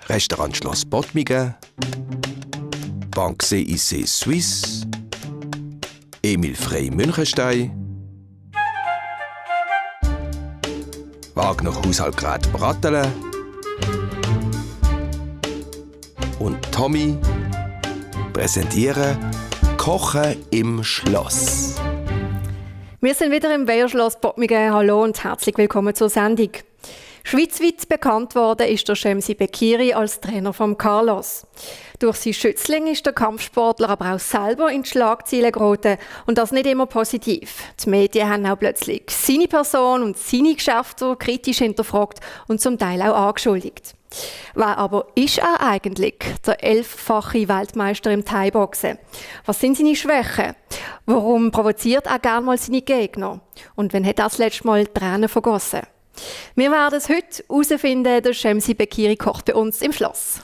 Restaurant Schloss Bottmigen, Banque CIC Suisse, Emil Frey Münchenstein, Wagner Haushaltgerät Brattelen und Tommy präsentieren Kochen im Schloss. Wir sind wieder im Weierschloss Bottmigen. Hallo und herzlich willkommen zur Sendung. Schweizweit bekannt worden ist der Shemsi Bekiri als Trainer von Carlos. Durch sein Schützling ist der Kampfsportler aber auch selber in die Schlagzeilen geraten und das nicht immer positiv. Die Medien haben auch plötzlich seine Person und seine Geschäfte kritisch hinterfragt und zum Teil auch angeschuldigt. Wer aber ist er eigentlich, der 11-fache Weltmeister im Thai-Boxen? Was sind seine Schwächen? Warum provoziert er gerne mal seine Gegner? Und wann hat er das letzte Mal Tränen vergossen? Wir werden es heute herausfinden. Der Shemsi Bekiri kocht bei uns im Schloss.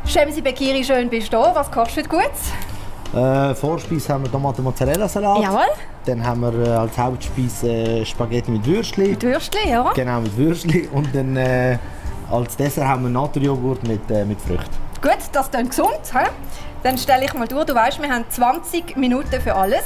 Shemsi Bekiri, schön bist du da. Was kochst du heute gut? Vorspeise haben wir Tomaten-Mozzarella-Salat. Jawohl. Dann haben wir als Hauptspeise Spaghetti mit Würstchen. Mit Würstchen, ja. Genau, mit Würstchen. Und dann als Dessert haben wir Naturjoghurt mit Früchten. Gut, das klingt gesund. He? Dann stelle ich mal durch. Du weißt, wir haben 20 Minuten für alles.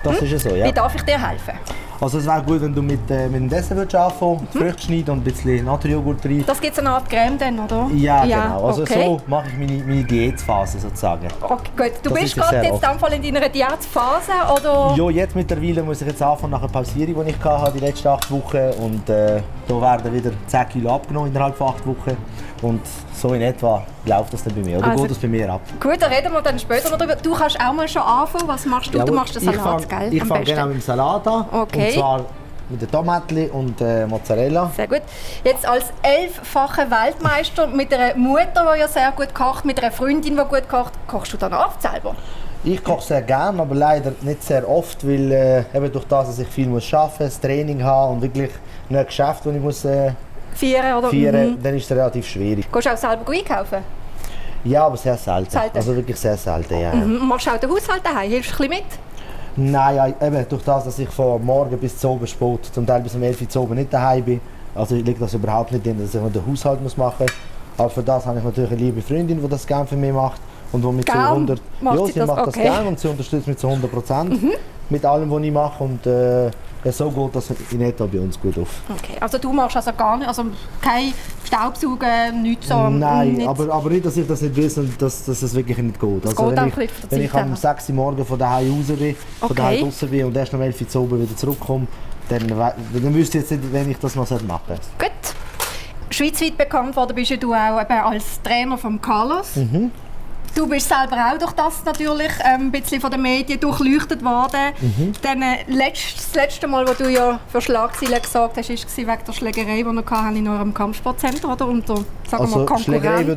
Das ist ja so, ja. Wie darf ich dir helfen? Also es wäre gut, wenn du mit dem Dessert anfangen würdest, Früchte schneiden und ein bisschen Naturjoghurt rein. Das gibt es eine Art Creme dann, oder? Ja, genau. Also okay. so mache ich meine Diätphase sozusagen. Okay, gut. Du Das bist ist ja gerade sehr jetzt in, Fall in deiner Diätphase, oder? Ja, jetzt mittlerweile muss ich jetzt anfangen nach einer Pausierung, die ich hatte, die letzten 8 Wochen. Und da werden wieder 10 Kilo abgenommen innerhalb von 8 Wochen. Und so in etwa läuft das dann bei mir. Oder geht das bei mir ab? Gut, da reden wir dann später noch darüber. Du kannst auch mal schon anfangen. Was machst du? Ja, du machst den Salat, gell? Ich fange genau mit dem Salat an. Okay. Und zwar mit den Tomaten und Mozzarella. Sehr gut. Jetzt als 11-facher Weltmeister mit einer Mutter, die ja sehr gut kocht, mit einer Freundin, die gut kocht, kochst du dann auch selber? Ich koche sehr gerne, aber leider nicht sehr oft, weil eben durch das, dass ich viel arbeiten muss, das Training habe und wirklich ein Geschäft, das ich muss feiern, dann ist es relativ schwierig. Gehst du auch selber einkaufen? Ja, aber sehr selten. Also wirklich sehr selten, ja. Machst du auch den Haushalt daheim? Hilfst du ein bisschen mit? Nein, ja, eben durch das, dass ich von morgen bis zu oben spät, zum Teil bis um 11 Uhr zu oben nicht daheim bin, also liegt das überhaupt nicht drin, dass ich den Haushalt machen muss. Aber für das habe ich natürlich eine liebe Freundin, die das gerne für mich macht und die mit zu 100, sie macht das gerne und sie unterstützt mich zu 100% mit allem, was ich mache und so geht das in etwa bei uns gut auf. Okay, also du machst also gar nicht, also kein Staubsaugen, nichts so? Nein, nicht. Aber nicht, dass ich das nicht will, sondern dass es wirklich nicht geht. Also wenn ich am 6 Uhr morgens von daheim raus bin, von daheim draußen bin und erst um 11 Uhr zu oben wieder zurückkomme, dann wüsste ich jetzt nicht, wenn ich das noch machen sollte. Gut. Schweizweit bekannt worden bist du auch eben als Trainer von Carlos. Du bist selber auch durch das natürlich ein bisschen von den Medien durchleuchtet worden. Dann, das letzte Mal, wo du ja für Schlagzeilen gesagt hast, war wegen der Schlägerei, die wir in eurem Kampfsportcenter hatten. Unter, sagen wir mal, Schlägerei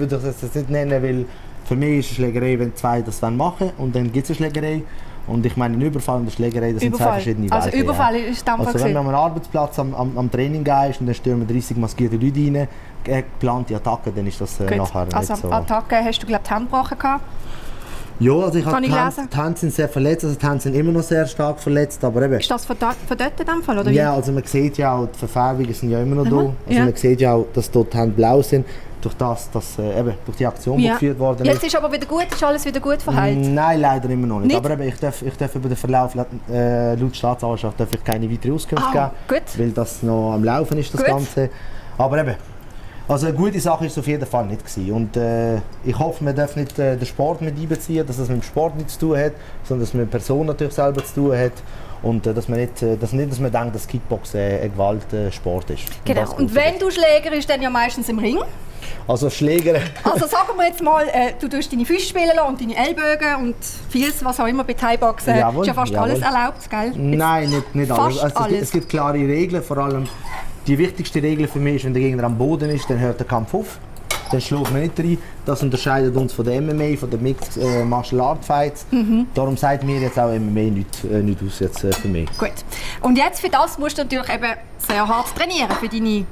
würde ich das jetzt nicht nennen, weil für mich ist eine Schlägerei, wenn zwei das machen wollen und dann gibt es eine Schlägerei. Und ich meine, ein Überfall und eine Schlägerei, das sind zwei verschiedene Welten. Also Überfall ist dann also wenn man am Arbeitsplatz am Training ist und dann stürmen 30 maskierte Leute rein, geplante Attacke, dann ist das nachher nicht so. Also Attacke, hast du glaube ich die Hände gebrochen gehabt? Ja, also die Hände sind sehr verletzt, also die Hände sind immer noch sehr stark verletzt, aber eben... Ist das von dort in dem Fall, oder wie? Ja, also man sieht ja auch, die Verfärbungen sind ja immer noch da. Also man sieht ja auch, dass dort die Hände blau sind. Durch das, durch die Aktion, die geführt worden ist. Jetzt ist aber wieder gut, ist alles wieder gut verheilt? Nein, leider immer noch nicht. Aber eben, ich darf über den Verlauf laut Staatsanwaltschaft keine weitere Auskunft geben, weil das noch am Laufen ist, das Ganze. Aber eben, also eine gute Sache war es auf jeden Fall nicht gewesen. Und ich hoffe, man darf nicht den Sport mit einbeziehen, dass das mit dem Sport nichts zu tun hat, sondern dass man mit der Person natürlich selber zu tun hat. Und dass man nicht, dass man denkt, dass Kickboxen ein Gewaltsport ist. Genau. Und wenn du Schläger bist, dann ja meistens im Ring. Also Schläger. Also sagen wir jetzt mal, du tust deine Füße spielen lassen und deine Ellbogen und vieles, was auch immer bei Thai-Boxen. Ist ja fast alles erlaubt, gell? Nein, nicht alles. Also es gibt klare Regeln, vor allem die wichtigste Regel für mich ist, wenn der Gegner am Boden ist, dann hört der Kampf auf. Dann schlägt man nicht rein. Das unterscheidet uns von der MMA, von den Mixed Martial Art Fights. Darum sagt mir jetzt auch MMA nicht aus jetzt, für mich. Gut. Und jetzt für das musst du natürlich eben sehr hart trainieren, für deine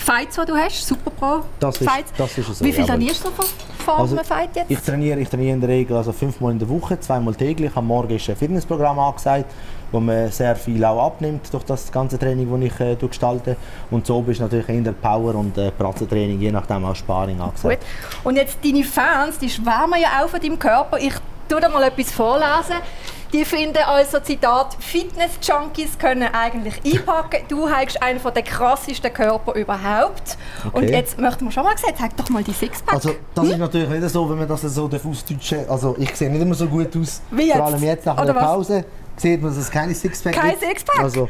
Fights, die du hast, Super Pro Fights. Das ist so. Wie viel trainierst du vor einem Fight jetzt? Ich trainiere in der Regel 5-mal in der Woche, 2-mal täglich. Am Morgen ist ein Fitnessprogramm angesagt, wo man sehr viel auch abnimmt durch das ganze Training, das ich gestalte. Und so ist natürlich in der Power- und Pratzentraining, je nachdem auch Sparring angesagt. Gut. Und jetzt deine Fans, die schwärmen ja auch von deinem Körper. Ich tue dir mal etwas vorlesen. Die finden also, Zitat, Fitness-Junkies können eigentlich einpacken. Du hast einen der krassesten Körper überhaupt. Okay. Und jetzt möchten wir schon mal sehen, zeig doch mal die Sixpack. Also das ist natürlich nicht so, wenn man das so ausdeutschen. Also ich sehe nicht immer so gut aus, wie jetzt? Vor allem jetzt nach einer Pause. Sieht man, dass es keine Sixpack gibt? Kein Sixpack? Also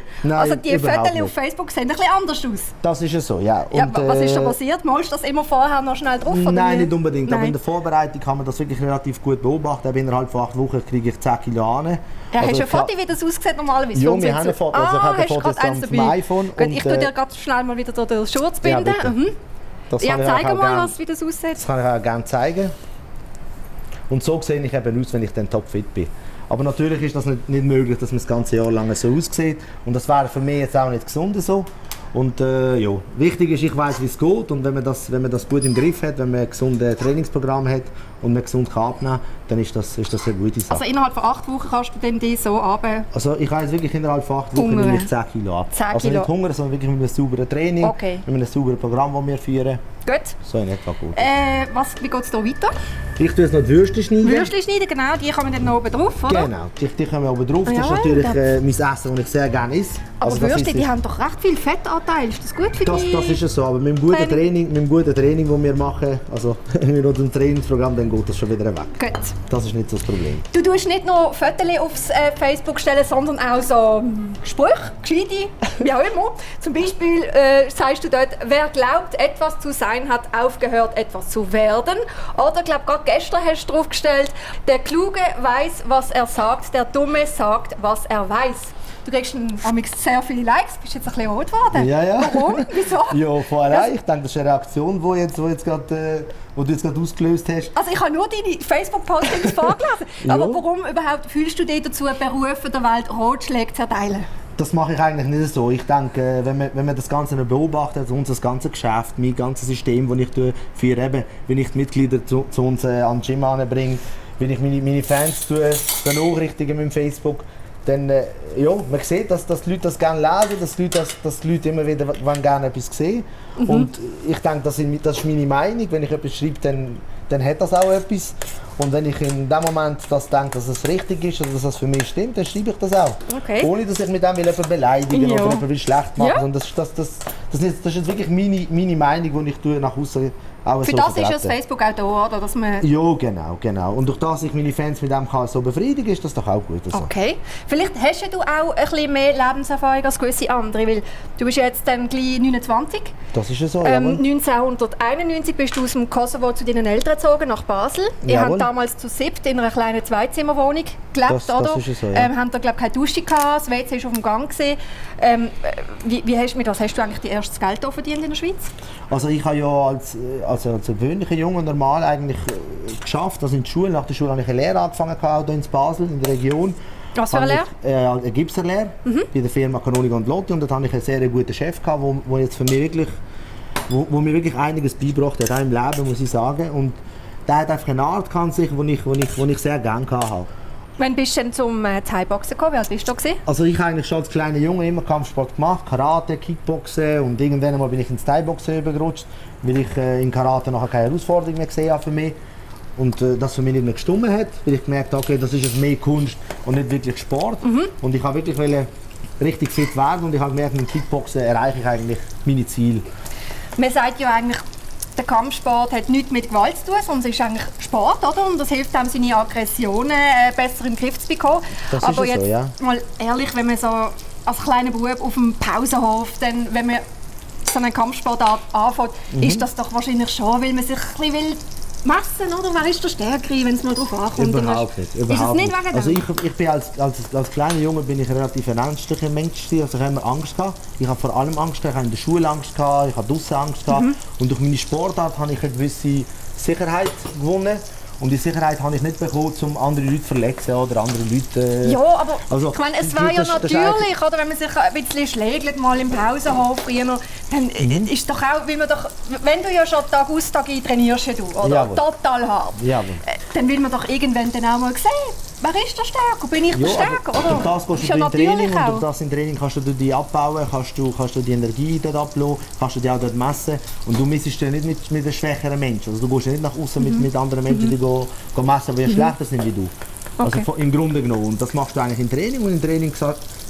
die Fotos auf Facebook sehen ein bisschen anders aus. Das ist ja so, ja. Und, ja, was ist da passiert? Malst du das immer vorher noch schnell drauf? Nein, nicht unbedingt. Nein. Aber in der Vorbereitung kann man das wirklich relativ gut beobachten. Aber innerhalb von 8 Wochen kriege ich 10 Kilo an. Ja, hast du ein Foto, wie das aussieht normalerweise? Ja, wir haben ein Foto. Also ich habe ein Foto vom iPhone. Gut, ich tue dir ganz schnell mal wieder den Schurz binden. Ja, zeig mal, wie das aussieht. Das kann ich auch gerne zeigen. Und so sehe ich eben aus, wenn ich dann topfit bin. Aber natürlich ist das nicht möglich, dass man das ganze Jahr lang so aussieht. Und das wäre für mich jetzt auch nicht gesund so. Und ja, wichtig ist, ich weiss, wie es geht. Und wenn man das gut im Griff hat, wenn man ein gesundes Trainingsprogramm hat und man gesund kann abnehmen, dann ist das eine gute Sache. Also innerhalb von 8 Wochen kannst du dann die so runter? Also ich habe jetzt wirklich innerhalb von 8 Wochen nehme ich 10 Kilo ab. 10 also nicht Hunger, sondern wirklich mit einem sauberen Training, mit einem sauberen Programm, das wir führen. Gut. So in etwa gut. Wie geht es hier weiter? Ich tue jetzt noch die Würste schneiden. Würste schneiden, genau. Die kommen dann noch oben drauf, oder? Genau, die kommen oben drauf. Das ist natürlich mein Essen, das ich sehr gerne esse. Aber also Würste, die haben doch recht viel Fettanteil. Ist das gut für dich? Das ist es so. Aber mit dem guten Training, das wir machen, also mit unserem Trainingsprogramm, dann geht das schon wieder weg. Gut. Das ist nicht so das Problem. Du tust nicht nur Fotos aufs Facebook stellen, sondern auch so Sprüche, gescheite, wie auch immer. Zum Beispiel sagst du dort, wer glaubt, etwas zu sein, hat aufgehört, etwas zu werden. Oder ich glaube, gerade gestern hast du draufgestellt, der Kluge weiß, was er sagt, der Dumme sagt, was er weiß. Du kriegst sehr viele Likes, bist jetzt ein bisschen rot geworden. Ja. Warum? Wieso? Ja, vorher. Ich denke, das ist eine Reaktion, die du jetzt gerade ausgelöst hast. Also ich habe nur deine Facebook-Postings vorgelesen. Ja. Aber warum überhaupt fühlst du dich dazu berufen, der Welt Ratschläge zu erteilen? Das mache ich eigentlich nicht so. Ich denke, wenn man das Ganze beobachtet, unser ganzes Geschäft, mein ganzes System, das ich führe, eben, wenn ich die Mitglieder zu uns an den Gym anbringe, wenn ich meine Fans benachrichtige mit Facebook, dann man sieht, dass die Leute das gerne lesen, dass die Leute immer wieder gerne etwas sehen. Und ich denke, das ist meine Meinung. Wenn ich etwas schreibe, dann hat das auch etwas. Und wenn ich in dem Moment denke, dass es richtig ist oder dass das für mich stimmt, dann schreibe ich das auch. Okay. Ohne dass ich mit dem jemanden beleidigen oder jemanden schlecht machen. Ja. Das ist jetzt wirklich meine Meinung, die ich nach außen auch für so das ist ja das Facebook auch da, oder? Dass man ja, genau. Und durch das ich meine Fans mit dem so befriedigen kann, ist das doch auch gut. Also. Okay. Vielleicht hast du auch ein bisschen mehr Lebenserfahrung als gewisse andere, weil du bist jetzt dann gleich 29. Das ist ja so, 1991 bist du aus dem Kosovo zu deinen Eltern gezogen, nach Basel. Ihr habt damals zu 7 in einer kleinen Zweizimmerwohnung gelebt, oder? Das ist ja so, ja. Habt ihr, glaube ich, keine Dusche gehabt, das WC war auf dem Gang. Mit was hast du eigentlich die erste Geld verdient in der Schweiz? Also ich habe ja als gewöhnlicher Junge normal eigentlich geschafft. Also in der Schule, nach der Schule habe ich eine Lehre angefangen, hier in Basel, in der Region. Was für eine Lehre? Eine Gipserlehre bei der Firma Canonica und Lotti. Und dort hatte ich einen sehr guten Chef, der jetzt für mich wirklich, wo mir wirklich einiges beigebracht hat, auch im Leben, muss ich sagen. Und der hat einfach eine Art an sich, die ich sehr gerne hatte. Wann bist du denn zum Thai-Boxen gekommen? Wie alt bist du da? Also ich habe eigentlich schon als kleiner Junge immer Kampfsport gemacht, Karate, Kickboxen und irgendwann mal bin ich ins Thai-Boxen übergerutscht, weil ich in Karate nachher keine Herausforderung mehr gesehen habe für mich. Und das für mich nicht mehr gestimmt hat, weil ich gemerkt habe, okay, das ist jetzt mehr Kunst und nicht wirklich Sport. Und ich wollte wirklich richtig fit werden und ich habe gemerkt, mit dem Kickboxen erreiche ich eigentlich meine Ziele. Man sagt ja eigentlich, der Kampfsport hat nichts mit Gewalt zu tun, sondern es ist eigentlich Sport, oder? Und das hilft einem, seine Aggressionen besser in den Griff zu bekommen. Das aber ist jetzt so, ja. Mal ehrlich, wenn man so als kleiner Bub auf dem Pausenhof, dann, wenn man so eine Kampfsportart anfängt, ist das doch wahrscheinlich schon, weil man sich ein bisschen messen, oder? Wer ist der Stärkere, wenn es mal darauf ankommt? Überhaupt nicht. Ist es nicht wegen dem? Also ich bin als kleiner Junge bin ich relativ ein ängstlicher Mensch. Also ich habe immer Angst gehabt. Ich habe vor allem Angst gehabt. Ich habe in der Schule Angst gehabt. Ich habe draußen Angst gehabt. Und durch meine Sportart habe ich eine gewisse Sicherheit gewonnen. Und die Sicherheit habe ich nicht bekommen, um andere Leute zu verletzen oder andere Leute... Ja, aber ich meine, es wäre ja natürlich, oder, wenn man sich ein bisschen schlägt, mal im Pausenhof früher, dann ist doch auch, wenn du ja schon Tag aus Tag ein trainierst, oder? Jawohl. Total hart. Jawohl. Dann will man doch irgendwann dann auch mal sehen, wer ist der Stärker? Bin ich der Stärker? Oder? Durch das gehst du ja in Training und durch das im Training kannst du die abbauen, kannst du die Energie dort ablassen, kannst du die auch dort messen und du misst ja nicht mit den schwächeren Menschen. Also du gehst ja nicht nach außen mit anderen Menschen, die messen, die schlechter sind wie du. Okay. Also im Grunde genommen. Und das machst du eigentlich im Training und im Training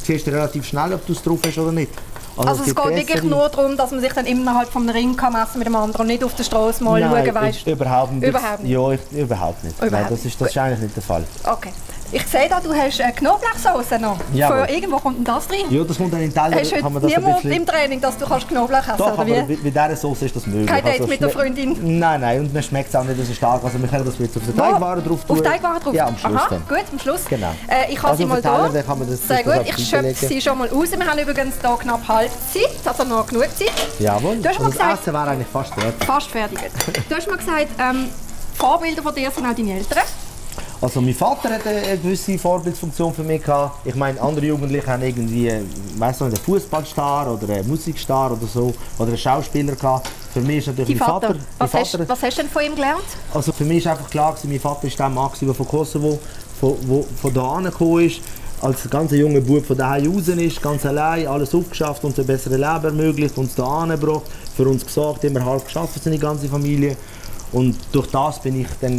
siehst du relativ schnell, ob du es drauf hast oder nicht. Also es geht wirklich nur darum, dass man sich dann innerhalb vom Ring kann messen mit dem anderen und nicht auf der Straße mal schauen, weißt du? Überhaupt nicht. Überhaupt nicht? Ja, überhaupt nicht. Nein, das ist eigentlich nicht der Fall. Okay. Ich sehe da, du hast Knoblauchsoße noch. Ja, irgendwo kommt denn das rein? Ja, das kommt dann in Teller. Hast du niemand im Training, dass du Knoblauch essen kannst? Doch, aber mit dieser Soße ist das möglich. Kein Date mit der Freundin? Nein, und man schmeckt es auch nicht so stark. Also wir können das jetzt auf der Teigwaren drauf tun. Auf Teigwaren drauf? Ja, am Schluss. Aha, dann. gut, am Schluss. Genau. Ich habe sie mal da. Sehr gut, ich schöpfe sie schon mal raus. Wir haben übrigens hier knapp Halbzeit, also noch genug Zeit. Jawohl, du hast mal gesagt, das Essen wäre eigentlich fast fertig. Fast fertig. Du hast mal gesagt, Vorbilder von dir sind auch deine Eltern. Also mein Vater hatte eine gewisse Vorbildfunktion für mich gehabt. Ich meine, andere Jugendliche haben irgendwie, weißt du, einen Fußballstar oder einen Musikstar oder so oder einen Schauspieler gehabt. Für mich ist natürlich mein Vater. Was hast du denn von ihm gelernt? Also für mich ist einfach klar, mein Vater war der Mann, der von Kosovo von da angekommen ist. Als ganz junger Bub von daheim raus ist, ganz allein, alles aufgeschafft, uns ein besseres Leben ermöglicht, uns da angebracht, für uns gesorgt, immer halb geschafft für seine ganze Familie. Und durch das bin ich dann,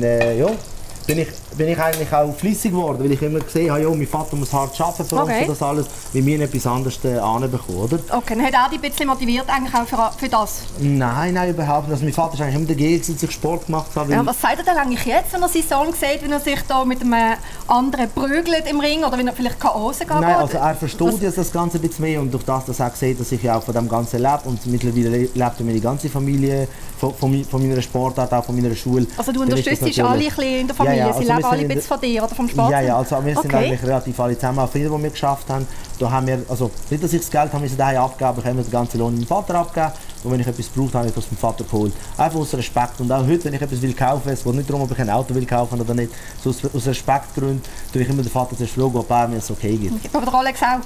bin ich eigentlich auch fleissig geworden, weil ich immer gesehen habe, ja, mein Vater muss hart arbeiten für uns, für das alles, wie wir etwas anderes anbekommen, oder? Okay, dann hat er dich ein bisschen motiviert eigentlich auch für das? Nein, überhaupt nicht. Also mein Vater war eigentlich immer dagegen, dass ich Sport gemacht habe. Ja, was sagt er denn eigentlich jetzt, wenn er seinen Sohn sieht, wenn er sich da mit einem anderen prügelt im Ring oder wenn er vielleicht K.O. geht? Nein, also er versteht jetzt das Ganze ein bisschen mehr und durch das, dass er sieht, dass ich ja auch von dem Ganzen lebe und mittlerweile lebt meine ganze Familie von meiner Sportart, auch von meiner Schule. Also du unterstützt alle ein bisschen in der Familie, also sie leben alle ein bisschen von dir oder vom Sport? Ja, also wir sind eigentlich relativ alle zusammen, auch viele, die wir geschafft haben. Da haben wir, also nicht, dass ich das Geld habe daheim abgegeben, ich habe den ganzen Lohn meinem Vater abgegeben und wenn ich etwas brauche, habe ich das vom Vater geholt. Einfach aus Respekt und auch heute, wenn ich etwas will kaufen, es geht nicht darum, ob ich ein Auto will kaufen oder nicht, so aus Respektgründen tue ich immer den Vater zuerst fragen, ob er mir es okay gibt. Aber der Rolex auch?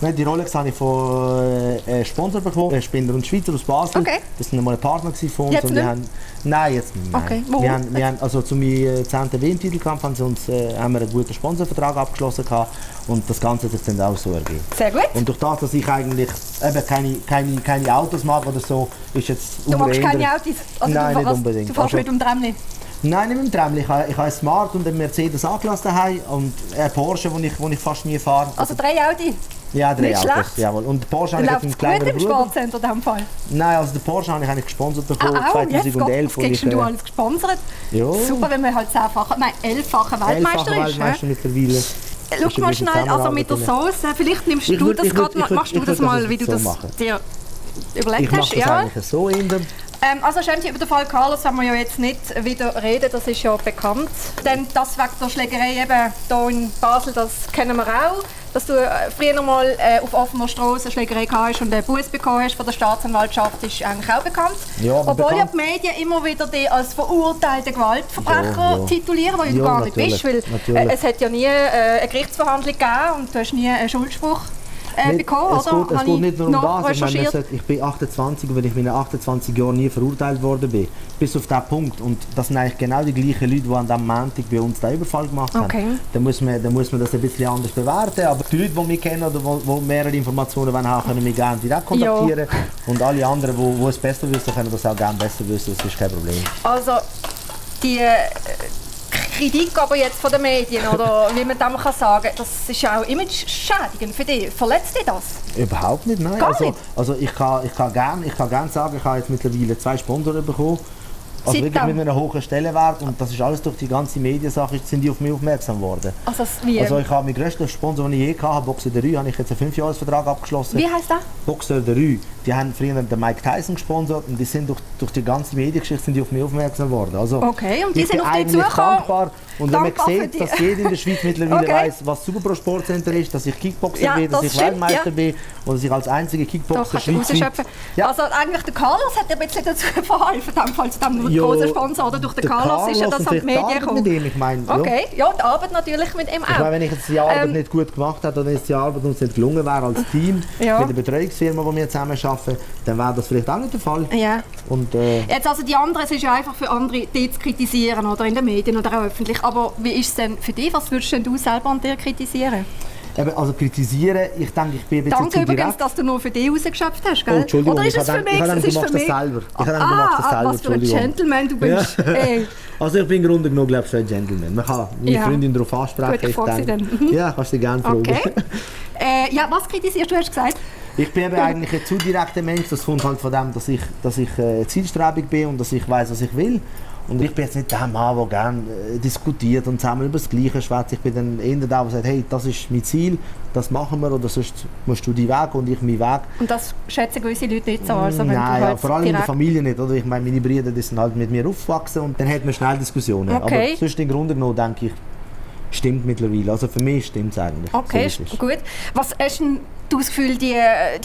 Nein, die Rolex habe ich von Sponsor bekommen, Spindler und Schweizer aus Basel. Okay. Das waren mal ein Partner von uns. Jetzt und wir haben, nein, jetzt nicht. Okay, warum? Wir haben, also zu meinem 10. WM-Titelkampf haben wir einen guten Sponsorvertrag abgeschlossen gehabt, und das Ganze hat sich dann auch so ergeben. Sehr gut. Und durch das, dass ich eigentlich eben keine Autos mag oder so, ist jetzt Du magst keine Autos? Also nein, nicht unbedingt. Du fährst mit dem Tramli? Nein, nicht mit dem Tramli. Ich habe einen Smart und einen Mercedes angelassen daheim und einen Porsche, den ich fast nie fahre. Also 3 Audi? Ja, 3 nicht Autos, schlecht. jawohl. Und den Porsche habe ich einen kleineren Bruder. Läuft gut im Sportcenter in diesem Fall? Nein, also den Porsche habe ich eigentlich gesponsert bekommen, 2011. Was kriegst du alles gesponsert? Ja. Super, wenn man halt 11-facher Weltmeister ist. Weltmeister mittlerweile. Schau mal schnell, also mit der Sauce, vielleicht nimmst du das gerade, machst du das mal, wie du das dir überlegt hast? Ich mache das eigentlich so in dem... Also Schemsi, über den Fall Carlos wollen wir ja jetzt nicht wieder reden, das ist ja bekannt. Denn das wegen der Schlägerei eben hier in Basel, das kennen wir auch. Dass du früher mal auf offener Straße eine Schlägerei hast und einen Buß bekommen hast von der Staatsanwaltschaft, ist eigentlich auch bekannt. Ja, obwohl bekannt. Ja die Medien immer wieder dich als verurteilten Gewaltverbrecher titulieren, weil du gar nicht bist. Weil es hat ja nie eine Gerichtsverhandlung gegeben und du hast nie einen Schuldspruch bekommen, es geht nicht nur um das. Ich meine, recherchiert? ich bin 28 und wenn ich in meinen 28 Jahren nie verurteilt worden bin, bis auf diesen Punkt, und das sind eigentlich genau die gleichen Leute, die an diesem Montag bei uns den Überfall gemacht haben, dann muss man das ein bisschen anders bewerten. Aber die Leute, die mich kennen oder die mehrere Informationen haben, können mich gerne direkt kontaktieren. Ja. Und alle anderen, die es besser wissen, können das auch gerne besser wissen, das ist kein Problem. Also, die Kritik aber jetzt von den Medien, oder wie man dem kann sagen, das ist ja auch image-schädigend für dich. Verletzt dich das? Überhaupt nicht, nein. Also ich kann gerne sagen, ich habe jetzt mittlerweile 2 Sponsoren bekommen. Also wirklich mit einer hohen Stellenwert, und das ist alles durch die ganze Mediensache, sind die auf mich aufmerksam worden. Also wie? Also ich habe meinen grössten Sponsor, den ich je hatte, Boxer de Rue, habe ich jetzt einen 5-Jahres-Vertrag abgeschlossen. Wie heisst der? Boxer de Rue. Die haben früher den Mike Tyson gesponsert und die sind durch die ganze Mediengeschichte sind die auf mich aufmerksam worden. Also, okay, und die sind auf dich zugekommen. Und wenn man sieht, dass jeder in der Schweiz mittlerweile weiss, was Super Pro Sportcenter ist, dass ich Kickboxer bin, dass ich Weltmeister bin und dass ich als einziger Kickboxer Schweiz bin. Ja. Also eigentlich der Carlos hat ein bisschen dazu verholfen, zu diesem großer Sponsor, oder? Durch den Carlos ist ja das an die Medien gekommen. Mit ihm, ich meine, okay, ja, die Arbeit natürlich mit ihm auch. Ich meine, wenn ich jetzt die Arbeit nicht gut gemacht hätte oder jetzt die Arbeit uns nicht gelungen wäre als Team, mit der Betreuungsfirma, wo wir zusammen arbeiten, dann wäre das vielleicht auch nicht der Fall. Ja. Und, jetzt also die anderen, es ist ja einfach für andere, die zu kritisieren, oder in den Medien oder auch öffentlich. Aber wie ist es denn für dich? Was würdest denn du selber an dir kritisieren? Also kritisieren, ich denke, ich bin ein bisschen Danke übrigens, direkt. Dass du nur für dich rausgeschöpft hast, gell? Oh, Entschuldigung, oder ist es für mich? Ich habe gedacht, du machst das selber. Was für ein Gentleman du bist. Also ich bin im Grunde genommen, glaube ich, ein Gentleman. Man kann meine Freundin darauf ansprechen. Gut, ich denke, ja, kannst du dich gerne fragen. Okay. Ja, was kritisierst du, hast gesagt? Ich bin eben eigentlich ein zu direkter Mensch. Das kommt halt von dem, dass ich zielstrebig bin und dass ich weiß, was ich will. Und ich bin jetzt nicht der Mann, der gerne diskutiert und zusammen über das Gleiche schwätzt. Ich bin dann eher der, der sagt, hey, das ist mein Ziel, das machen wir, oder sonst musst du deinen Weg und ich meinen Weg. Und das schätzen gewisse Leute nicht so? Also wenn nein, du halt vor allem in der Familie nicht. Oder? Ich meine, meine Brüder die sind halt mit mir aufgewachsen und dann hat man schnell Diskussionen. Okay. Aber sonst im Grunde genommen, denke ich, stimmt mittlerweile. Also für mich stimmt es eigentlich. Okay, so gut. Was hast du das Gefühl, die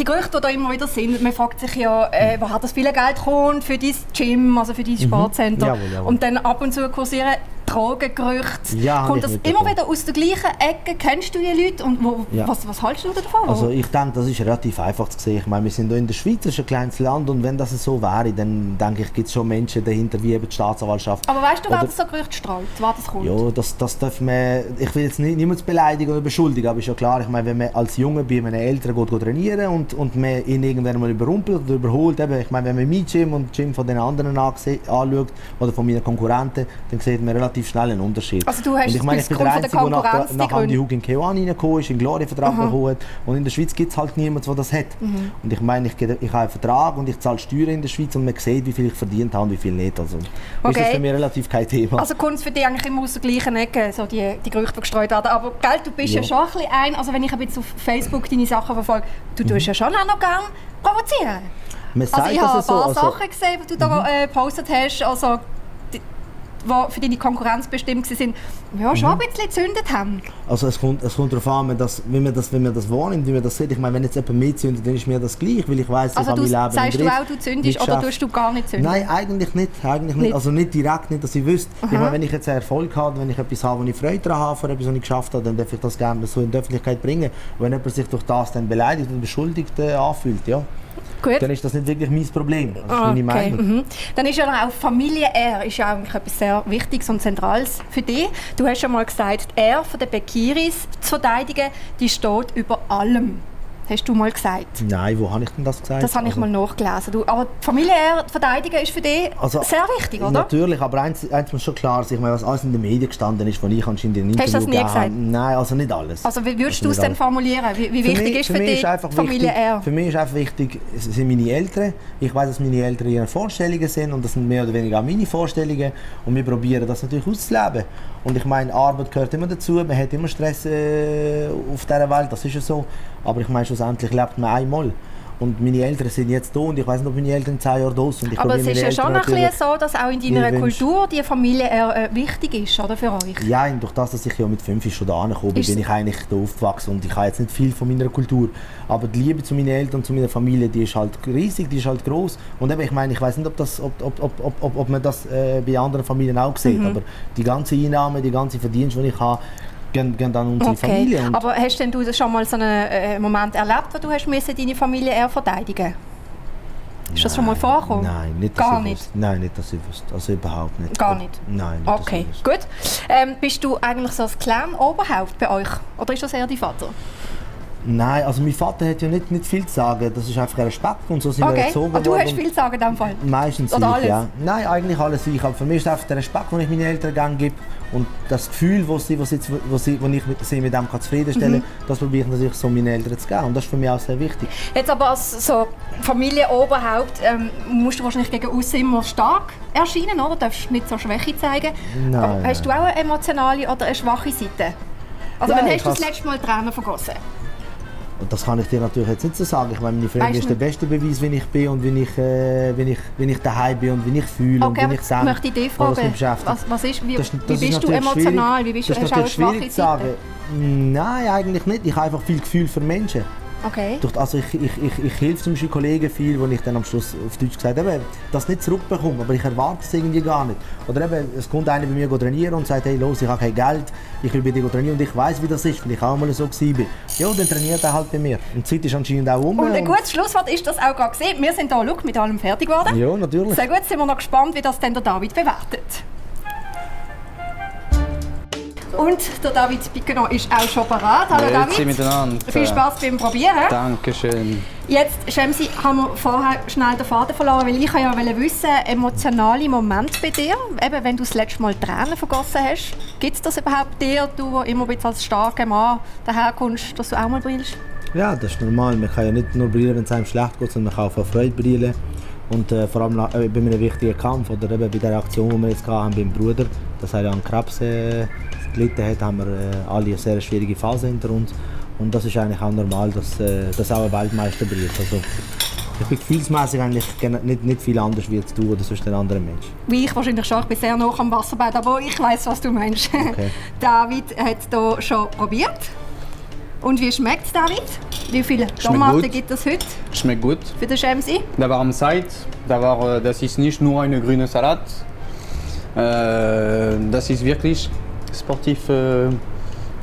Gerüchte, die da immer wieder sind, man fragt sich ja, woher das viele Geld kommt für dein Gym, also für dein Sportcenter. Jawohl. Und dann ab und zu kursieren Drogengerüchte. Ja, kommt das immer wieder aus der gleichen Ecke? Kennst du die Leute? Und was hältst du davon? Also ich denke, das ist relativ einfach zu sehen. Ich meine, wir sind hier in der Schweiz, das ist ein kleines Land, und wenn das so wäre, dann denke ich, gibt es schon Menschen dahinter, wie eben die Staatsanwaltschaft. Aber weißt du, wer das so Gerüchte strahlt, wer das kommt? Ja, das darf man, ich will jetzt niemanden beleidigen oder beschuldigen, aber ist ja klar, ich meine, wenn man als Junge bei einem Eltern geht trainieren und man ihn irgendwann mal überrumpelt oder überholt, eben, ich meine, wenn man mein Gym und das Gym von den anderen anschaut oder von meinen Konkurrenten, dann sieht man relativ schnell einen Unterschied. Also du hast und ich meine, ich bin der Einzige, der nach Andi Hug in Keoan reingekommen ist, in Glory-Vertrag bekommen hat, und in der Schweiz gibt es halt niemanden, der das hat. Und ich meine, ich habe einen Vertrag und ich zahle Steuern in der Schweiz und man sieht, wie viel ich verdient habe und wie viel nicht. Also ist das für mich relativ kein Thema. Also kommt es für dich eigentlich immer aus der gleichen Ecke, so die Gerüchte, die gestreut werden. Aber gell, du bist ja schon ein bisschen also wenn ich ein bisschen auf Facebook deine Sachen verfolge, du tust ja schon auch noch gerne provozieren. Also ich habe ein paar Sachen gesehen, die du da gepostet hast, also die für deine Konkurrenz bestimmt waren, ja, schon ein bisschen gezündet haben. Also es kommt darauf an, wenn man das wahrnimmt, wie man das sieht. Ich meine, wenn jetzt jemand mitzündet, dann ist mir das gleich, weil ich weiss, also ich habe mein Leben sagst du auch, du zündest oder tust du gar nicht zünden? Nein, eigentlich nicht. Also nicht direkt, nicht, dass ich wüsste. Ich meine, wenn ich jetzt einen Erfolg habe, wenn ich etwas habe, wo ich Freude daran habe, für etwas, was ich geschafft habe, dann darf ich das gerne so in die Öffentlichkeit bringen. Und wenn jemand sich durch das dann beleidigt und beschuldigt anfühlt, ja. Gut. Dann ist das nicht wirklich mein Problem. Das ist meine Meinung. Dann ist ja auch Familie-Ehre ist ja eigentlich etwas sehr Wichtiges und Zentrales für dich. Du hast schon mal gesagt, die Ehre der Bekiris zu verteidigen, die steht über allem. Hast du mal gesagt? Nein, wo habe ich denn das gesagt? Das habe ich mal nachgelesen. Aber die Familie verteidigen ist für dich sehr wichtig, oder? Natürlich, aber eins muss schon klar sein, was alles in den Medien gestanden ist, von ich anscheinend in Interview. Hast du das nie gesagt? Nein, also nicht alles. Also wie würdest du es denn formulieren? Wie wichtig ist für dich Familie Ehre? Für mich ist einfach wichtig, es sind meine Eltern. Ich weiß, dass meine Eltern ihre Vorstellungen sind und das sind mehr oder weniger auch meine Vorstellungen. Und wir probieren das natürlich auszuleben. Und ich meine, Arbeit gehört immer dazu, man hat immer Stress auf dieser Welt, das ist ja so. Aber ich meine, schlussendlich lebt man einmal. Und meine Eltern sind jetzt da und ich weiß nicht, ob meine Eltern in 10 Jahren da sind. Aber es ist ja schon ein bisschen so, dass auch in deiner Kultur die Familie eher wichtig ist, oder, für euch? Ja, durch das, dass ich ja mit 5 schon da angekommen bin, bin ich eigentlich da aufgewachsen und ich habe jetzt nicht viel von meiner Kultur. Aber die Liebe zu meinen Eltern und zu meiner Familie, die ist halt riesig, die ist halt gross. Und eben, ich meine, ich weiß nicht, ob man das bei anderen Familien auch sieht, aber die ganze Einnahme, die ganze Verdienst, die ich habe, gehen dann unsere Familie. Und aber hast denn du schon mal so einen Moment erlebt, wo du hast deine Familie eher verteidigen? Ist das schon mal vorgekommen? Nein, nicht, gar nicht. Nein, nicht, dass ich wüsste. Also überhaupt nicht. Gar nicht? Nein, nicht. Okay, gut. Bist du eigentlich so das Clan-Oberhaupt bei euch? Oder ist das eher dein Vater? Nein, also mein Vater hat ja nicht viel zu sagen. Das ist einfach ein Respekt und so sind wir erzogen worden. Du hast viel zu sagen in diesem Fall? Meistens oder ich, alles? Ja. Nein, eigentlich alles ich. Aber für mich ist einfach der Respekt, den ich meinen Eltern gerne gebe und das Gefühl, wo ich sie mit dem zufriedenstellen kann, das probiere ich natürlich so meinen Eltern zu geben. Und das ist für mich auch sehr wichtig. Jetzt aber als so Familienoberhaupt musst du wahrscheinlich gegen aussen immer stark erscheinen, oder? Du darfst nicht so Schwäche zeigen. Nein. Hast du auch eine emotionale oder eine schwache Seite? Also wann hast du das letzte Mal Tränen vergossen? Das kann ich dir natürlich jetzt nicht so sagen. Ich meine, meine Freundin ist der beste Beweis, wie ich bin und wie ich daheim bin und wie ich fühle und wie ich sage. Möchte ich dich fragen, wie bist du emotional? Wie bist du, hast du auch eine schwache Seite? Nein, eigentlich nicht. Ich habe einfach viel Gefühl für Menschen. Okay. Also ich helfe zum Beispiel Kollegen viel, wo ich dann am Schluss auf Deutsch gesagt habe, das nicht zurückbekomme, aber ich erwarte es irgendwie gar nicht. Oder eben, es kommt einer bei mir trainieren und sagt, hey los, ich habe kein Geld, ich will bei dir trainieren und ich weiss, wie das ist, weil ich auch mal so war. Ja, dann trainiert er halt bei mir. Und die Zeit ist anscheinend auch um. Und ein gutes Schlusswort ist das auch gerade gesehen. Wir sind hier, schau, mit allem fertig geworden. Ja, natürlich. Sehr gut, sind wir noch gespannt, wie das dann der David bewertet. Und der David Bigenon ist auch schon bereit. Hallo David. Miteinander. Viel Spaß beim Probieren. Dankeschön. Jetzt, Shamsi, haben wir vorher schnell den Faden verloren, weil ich ja wissen, emotionale Momente bei dir, eben wenn du das letzte Mal Tränen vergossen hast. Gibt es das überhaupt dir, du, der immer als starker Mann daherkommst, dass du auch mal brillst? Ja, das ist normal. Man kann ja nicht nur brillen, wenn es einem schlecht geht, sondern man kann auch von Freude brillen. Und vor allem bei einem wichtigen Kampf oder eben bei der Aktion, die wir jetzt hatten beim Bruder, dass er an Krebs gelitten hat, haben wir alle eine sehr schwierige Phase hinter uns. Und das ist eigentlich auch normal, dass auch ein Weltmeister brillt. Also, ich bin gefühlsmäßig eigentlich nicht viel anders wie jetzt du oder sonst ein anderer Mensch. Wie ich wahrscheinlich schon, ich bin sehr nah am Wasserbett, aber ich weiss, was du meinst. Okay. David hat hier schon probiert. Und wie schmeckt es, David? Wie viele Tomaten gibt es heute? Schmeckt gut. Für den Shamsi? Da war am Zeit, das ist nicht nur eine grüne Salat. Das ist wirklich sportiv.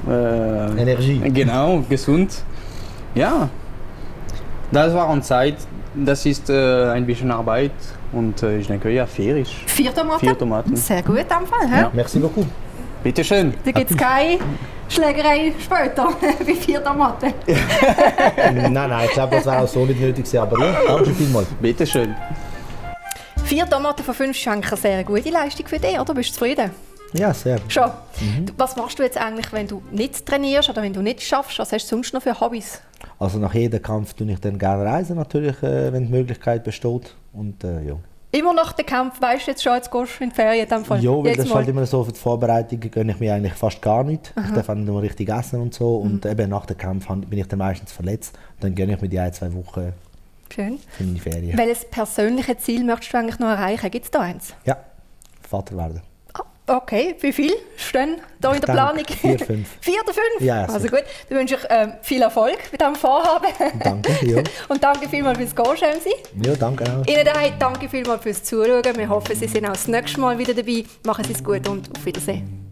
Energie. Genau, gesund. Ja, das war an Zeit. Das ist ein bisschen Arbeit und ich denke, ja, fair ist. 4 Tomaten? 4 Tomaten. Sehr gut, in dem Fall. Ja, merci beaucoup. Bitte schön. Da gibt es keine Schlägerei später, wie 4 Tomaten. Nein, ich glaube, das wäre auch so nicht nötig gewesen, aber ja, danke vielmals. Bitte schön. 4 Tomaten von 5 ist eigentlich eine sehr gute Leistung für dich, oder? Bist du zufrieden? Ja, sehr. Schon. Was machst du jetzt eigentlich, wenn du nicht trainierst oder wenn du nicht schaffst? Was hast du sonst noch für Hobbys? Also nach jedem Kampf tue ich dann gerne reisen, natürlich, wenn die Möglichkeit besteht. Und, ja. Immer nach dem Kampf, weißt du jetzt schon, jetzt gehst du in die Ferien in dem Fall? Ja, weil das ist halt immer so, für die Vorbereitung gönne ich mir eigentlich fast gar nichts. Ich darf auch nicht nur richtig essen und so. Und eben nach dem Kampf bin ich dann meistens verletzt. Dann gönne ich mir die 1-2 Wochen Schön. in die Ferien. Welches persönliche Ziel möchtest du eigentlich noch erreichen? Gibt es da eins? Ja, Vater werden. Okay, wie viel stehen da in der Planung? 4, 5. 4 oder 5? Ja, also gut, dann wünsche ich viel Erfolg mit diesem Vorhaben. Danke, ja. Und danke vielmals fürs Gehen, Shamsi. Ja, danke auch. Ihnen daheim danke vielmals fürs Zuschauen. Wir hoffen, Sie sind auch das nächste Mal wieder dabei. Machen Sie es gut und auf Wiedersehen.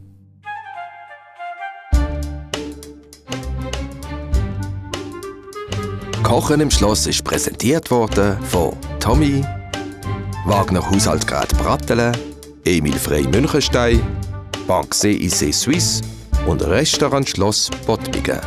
Kochen im Schloss ist präsentiert worden von Tommy, Wagner Haushaltsgerät Brattelen, Emil Frey Münchenstein, Banque CIC Suisse und Restaurant Schloss Bottmingen.